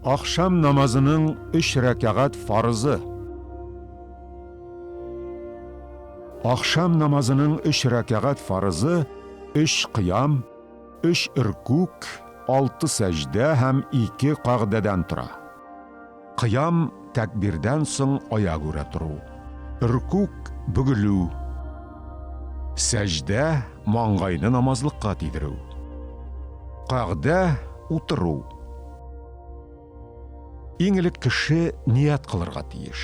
Ахшам намазының өч рәкәгать фарызы. Ахшам намазының өч рәкәгать фарызы өч кыям, өч өркүк, алты сәҗдә һәм ике кагъдәдән тора. Кыям, тәкбирдән соң аягүрә тору. Ркүк, бөгелү. Сәҗдә, маңгайны намазлыкка тидерү. Кагъдә, утыру. Иң элек кеше ният кылырга тиеш.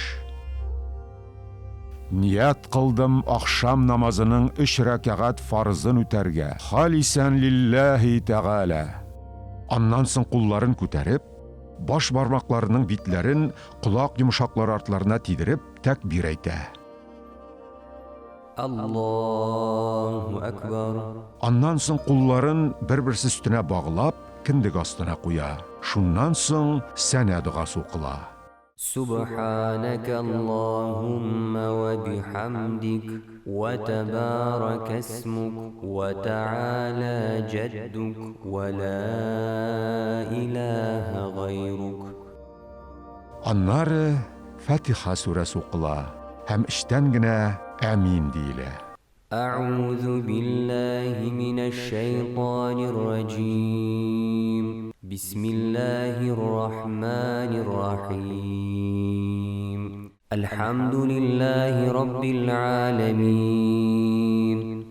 Ният кылдым ахшам намазының өч рәкәгать фарызын үтәргә, халисән лилләһи тәгалә. Аннан соң кулларын күтәреп, Баш бармакларының битләрен колак йомшаклары артларына тидереп, тәкбир әйтә. Аллаһу әкбәр. Аннан соң кулларын бер-берсе өстенә баглап, кендек астына куя. Шуннан соң сәнә догасы укыла. Сүбхәнәкә Аллаһуммә вә бихәмдик, вә тәбарәкә исмүк, вә тәгалә җәддүк, вә лә иләһә гайрук. Аннары Фатиха сүрәсе укыла һәм эчтән генә Әмин диелә. Әгъузу биллаһи минәш-шәйтанир раҗим. Бисмиллаһир рахманир рахим. Әлхәмдүлиллаһи раббил галәмин.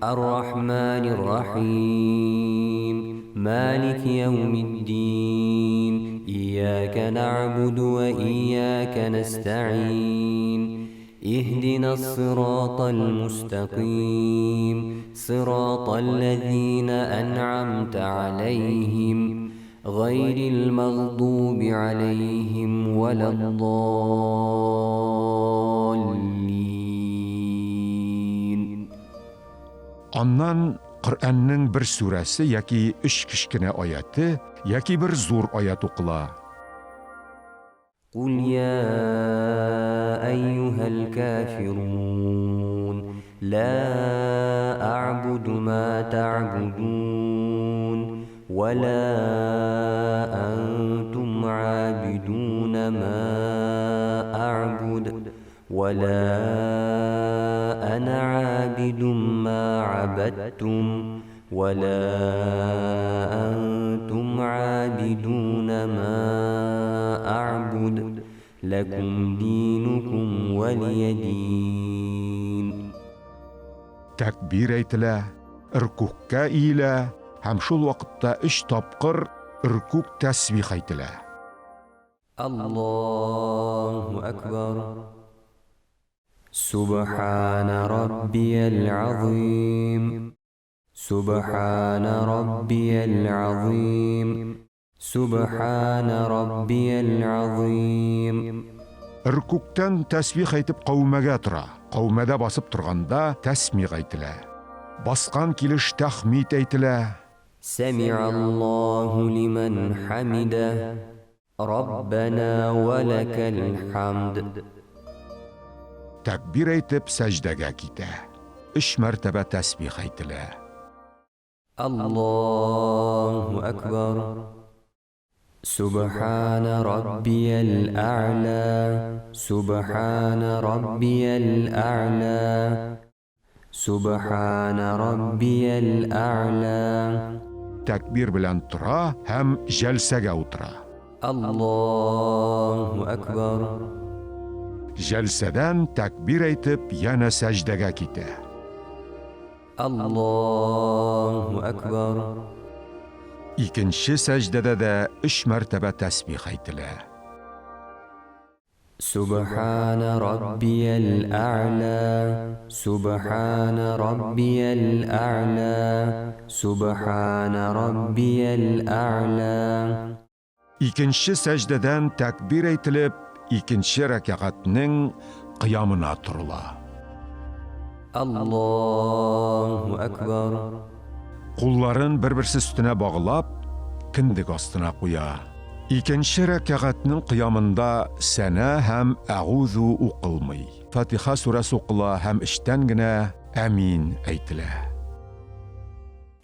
Ар-рахманир рахим. Малики яумиддин. Иyyака нәгъбуду ва иyyака нәстәгыйн. Иһдина ссиратал мустәкыйм, сиратал ләзина әнъамта аләйһим, гайрил мәгъдуби аләйһим вәләддаллин. Аннан Коръәннең бер сүрәсе яки өч кечкенә аяте, яки бер зур аять укыла. قل يا أيها الكافرون لا أعبد ما تعبدون ولا أنتم عابدون ما أعبد ولا أنا عابد ما عبدتم ولا أنتم عابدون ما أعبد لكم دينكم ولي دين. Тәкбир әйтелә, ркүгкә иелә һәм шул вакытта өч тапкыр ркүг тәсбих әйтелә. Аллаһу әкбәр. Субхана раббиял азыйм. Субхана раббиял азыйм. Субхана раббиял азыйм. Ркүгтән тәсбих әйтеп каумәгә тора. Каумәдә басып торганда тәсмигъ әйтелә. Баскан килеш тәхмид әйтелә. Сәми'аллаһу лимән хәмидә. Раббана ва ләкәл хәмд. Тәкбир әйтеп сәҗдәгә китә. Өч мәртәбә тәсбих әйтелә. Аллаһу әкбәр. Сүбхәнә раббиял әгълә. Сүбхәнә раббиял әгълә. Сүбхәнә раббиял әгълә. Тәкбир белән тора һәм җәлсәгә утыра. Аллаһу әкбәр. Җәлсәдән тәкбир әйтеп янә сәҗдәгә китә. Аллаһу әкбәр. Икенче сәҗдәдә дә өч мәртәбә тәсбих әйтелә. Сүбхәнә раббиял әгълә, сүбхәнә раббиял әгълә, сүбхәнә раббиял әгълә. Икенче сәҗдәдән тәкбир әйтелеп, икенче рәкәгатьнең кыямына торыла. Аллаһу әкбәр. Кулларын бер-берсе өстенә баглап, кендек астына куя. Икенче рәкәгатьнең кыямында сәнә һәм әгузу укылмый. Фатиха сүрәсе укыла һәм эчтән генә әмин әйтелә.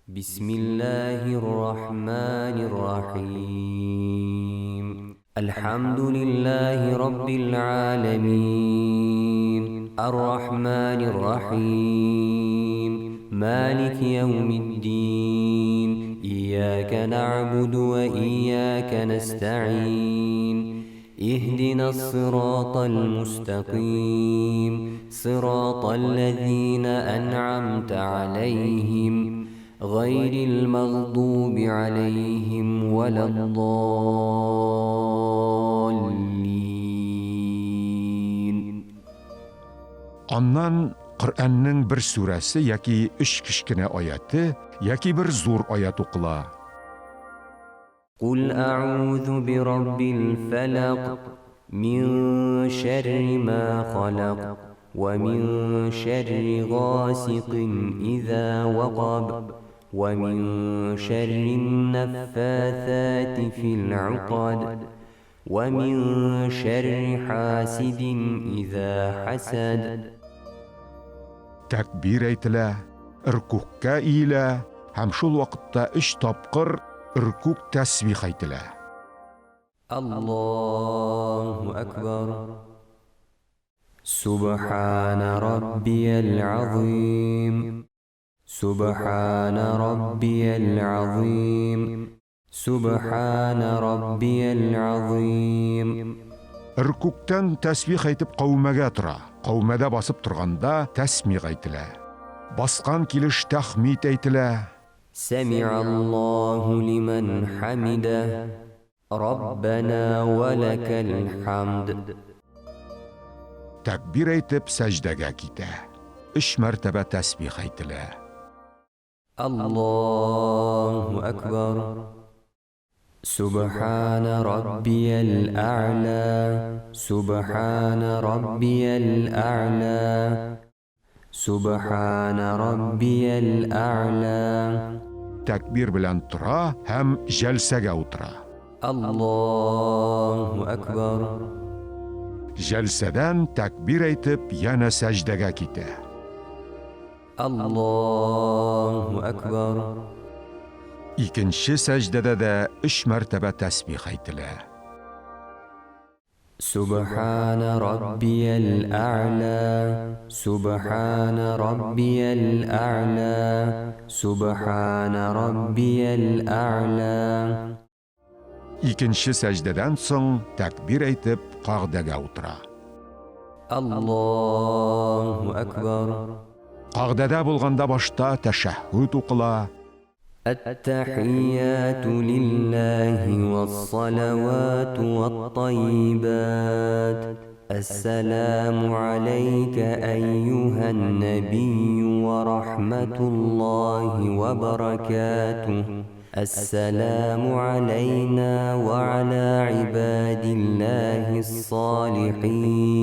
Бисмиллаһир рахманир рахим. الحمد لله رب العالمين الرحمن الرحيم مالك يوم الدين إياك نعبد وإياك نستعين اهدنا الصراط المستقيم صراط الذين أنعمت عليهم غير المغضوب عليهم ولا الضالين. Аннан Коръәннең бер сүрәсе яки өч кечкенә аяте, яки бер зур аят укыла. قل أعوذ برب الفلق من شر ما خلق ومن شر غاسق إذا وقب ومن شر النفاثات في العقد ومن شر حاسد إذا حسد. Тәкбир әйтелә, ркүгъкә иелә һәм шул вакытта өч тапкыр ркүгъ тәсбих әйтелә. الله أكبر. سبحان ربي العظيم سبحان ربي العظيم سبحان ربي العظيم. Ркүгътән тәсбих әйтеп каумәгә тора. Каумәдә басып торганда тәсмигъ әйтелә. Баскан килеш тәхмид әйтелә. سمع الله لمن حمده ربنا ولك الحمد. Тәкбир әйтеп сәҗдәгә китә. Өч мәртәбә тәсбих әйтелә. الله أكبر. سبحان ربي الأعلى سبحان ربي الأعلى سبحان ربي الأعلى. Тәкбир белән тора һәм җәлсәгә утыра. الله أكبر. Җәлсәдән тәкбир әйтеп янә сәҗдәгә китә. الله أكبر. Икенче сәҗдәдә дә өч мәртәбә тәсбих әйтелә. سبحان ربي الأعلى سبحان ربي الأعلى سبحان ربي الأعلى. Икенче сәҗдәдән соң тәкбир әйтеп кагдәгә утыра. الله أكبر. Кагдәдә булганда башта тәшәһһүд укыла. التحيات لله والصلوات والطيبات السلام عليك أيها النبي ورحمة الله وبركاته السلام علينا وعلى عباد الله الصالحين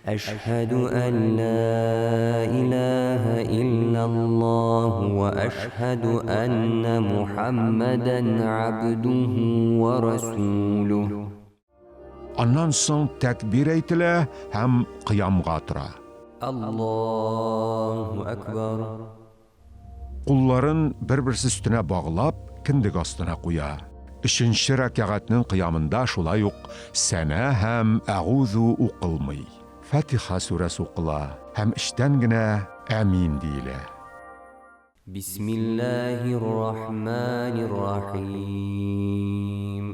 أشهد أن لا إله إلا الله وأشهد أن محمدا عبده ورسوله. Аннан соң тәкбир әйтелә һәм кыямга тора. الله أكبر. Кулларын бер-берсе өстенә баглап, кендек астына куя. Өченче рәкәгатьнең кыямында шулай ук сәнә һәм әгузу укылмый. Фатиха сүрәсе укыла һәм эчтән генә әмин диелә. بسم الله الرحمن الرحيم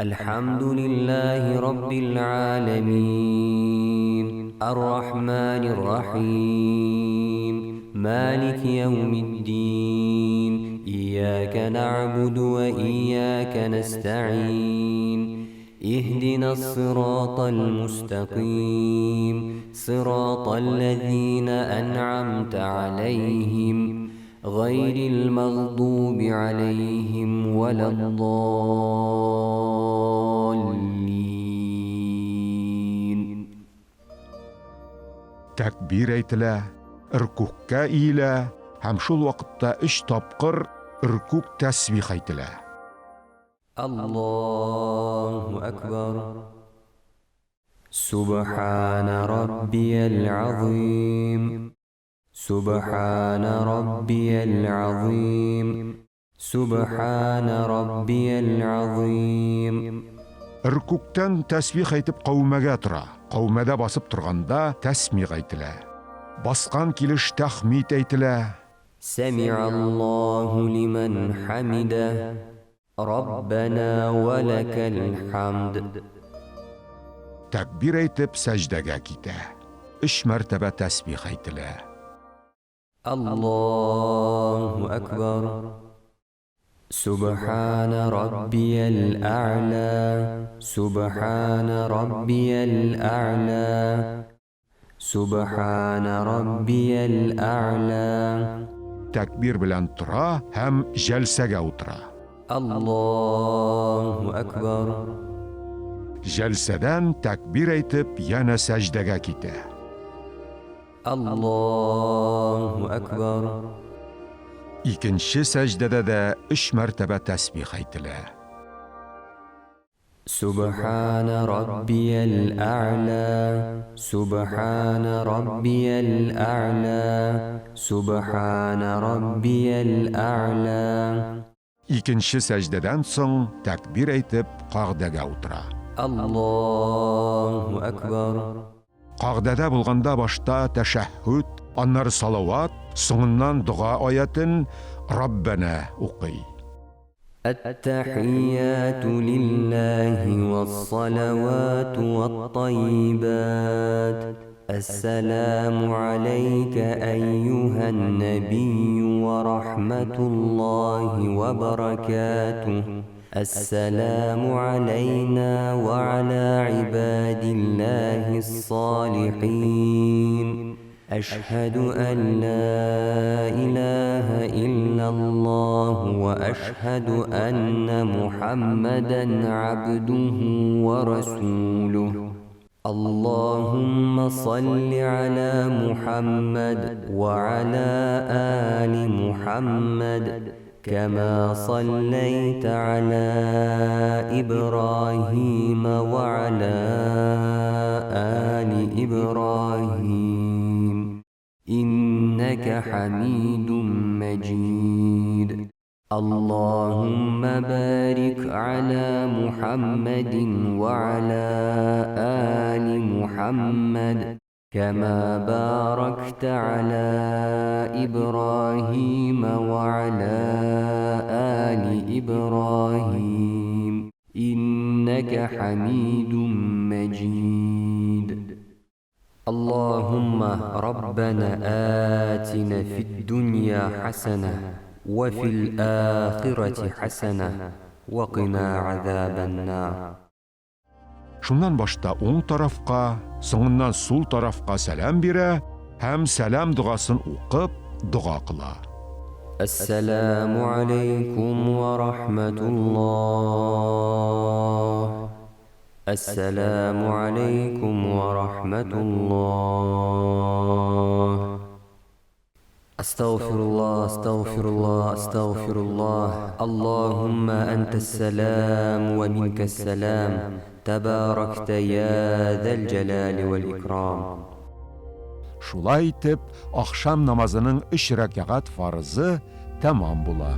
الحمد لله رب العالمين الرحمن الرحيم مالك يوم الدين إياك نعبد وإياك نستعين اهدنا الصراط المستقيم صراط الذين أنعمت عليهم غير المغضوب عليهم ولا الضالين. Тәкбир әйтелә, ркүгъкә иелә һәм шул вакытта өч тапкыр ркүгъ тәсбих әйтелә. الله أكبر. سبحان ربي العظيم سبحان ربي العظيم سبحان ربي العظيم. Ркүктән тәсбих әйтеп каумәгә тора. Каумәдә басып торганда тәсмигъ әйтелә. Баскан килеш тәхмид әйтелә. Сәми'аллаһу лимән хәмидә, Раббәнә вә ләкәл хәмд. Тәкбир әйтеп сәҗдәгә китә. Өч мәртәбә тәсбих әйтелә. Аллаһу әкбәр. Сүбхәнә раббиял әгълә, Сүбхәнә раббиял әгълә, Сүбхәнә раббиял әгълә. Тәкбир белән тора һәм җәлсәгә утыра. Аллаһу әкбәр. Җәлсәдән тәкбир әйтеп янә сәҗдәгә китә. Аллаһу әкбәр. Икенче сәҗдәдә дә өч мәртәбә тәсбих әйтелә. Сүбхәнә раббиял әгълә, Сүбхәнә раббиял әгълә, Сүбхәнә раббиял әгълә. Икенче сәҗдәдән соң тәкбир әйтеп, кагъдәгә утыра. Аллаһу әкбәр. Кагъдәдә булганда башта тәшәһһүд, аннары салават, соңыннан дога аятен, Раббәнә, укый. Әттәхияту лиллаһи вассалавату ваттайибат. Әссәламу аләйкә әйюһән нәбийю вә рахмәтуллаһи вә бәрәкәтүһ. Әссәламу аләйнә вә алә гыйбадиллаһис-салихин. Әшһәдү ән лә илаһә илляллаһу вә әшһәдү әннә Мухәммәдән габдүһү вә расүлүһ. Аллаһумма салли аля Мухәммәд вә аля али Мухәммәд, кәмә салләйтә аля Ибраһимә вә аля али Ибраһим, иннәкә хәмидум мәҗид. Аллаһумма барик аля Мухәммәдин вә аля али Мухәммәд, кәмә барактә аля Ибраһимә вә аля али Ибраһим, иннәкә хәмидум мәҗид. Аллаһумма раббана атина фид-дунья хәсәнә вә фил-ахирәти хәсәнә вә кина газабән-нар. Шуннан башта уң тарафка, соңыннан сул тарафка сәлам бирә һәм сәлам догасын укып, дога кыла. Әссәламү аләйкүм вә рахмәтуллаһ. Әссәламү аләйкүм вә рахмәтуллаһ. Әстәгъфируллаһ, әстәгъфируллаһ, әстәгъфируллаһ. Аллаһуммә әнтәс-сәлам вә минкәс-сәлам. Тәбарәктә йә зәл-җәлали вәл-икрам. Шулай итеп, ахшам намазының өч рәкәгать фарызы тәмам була.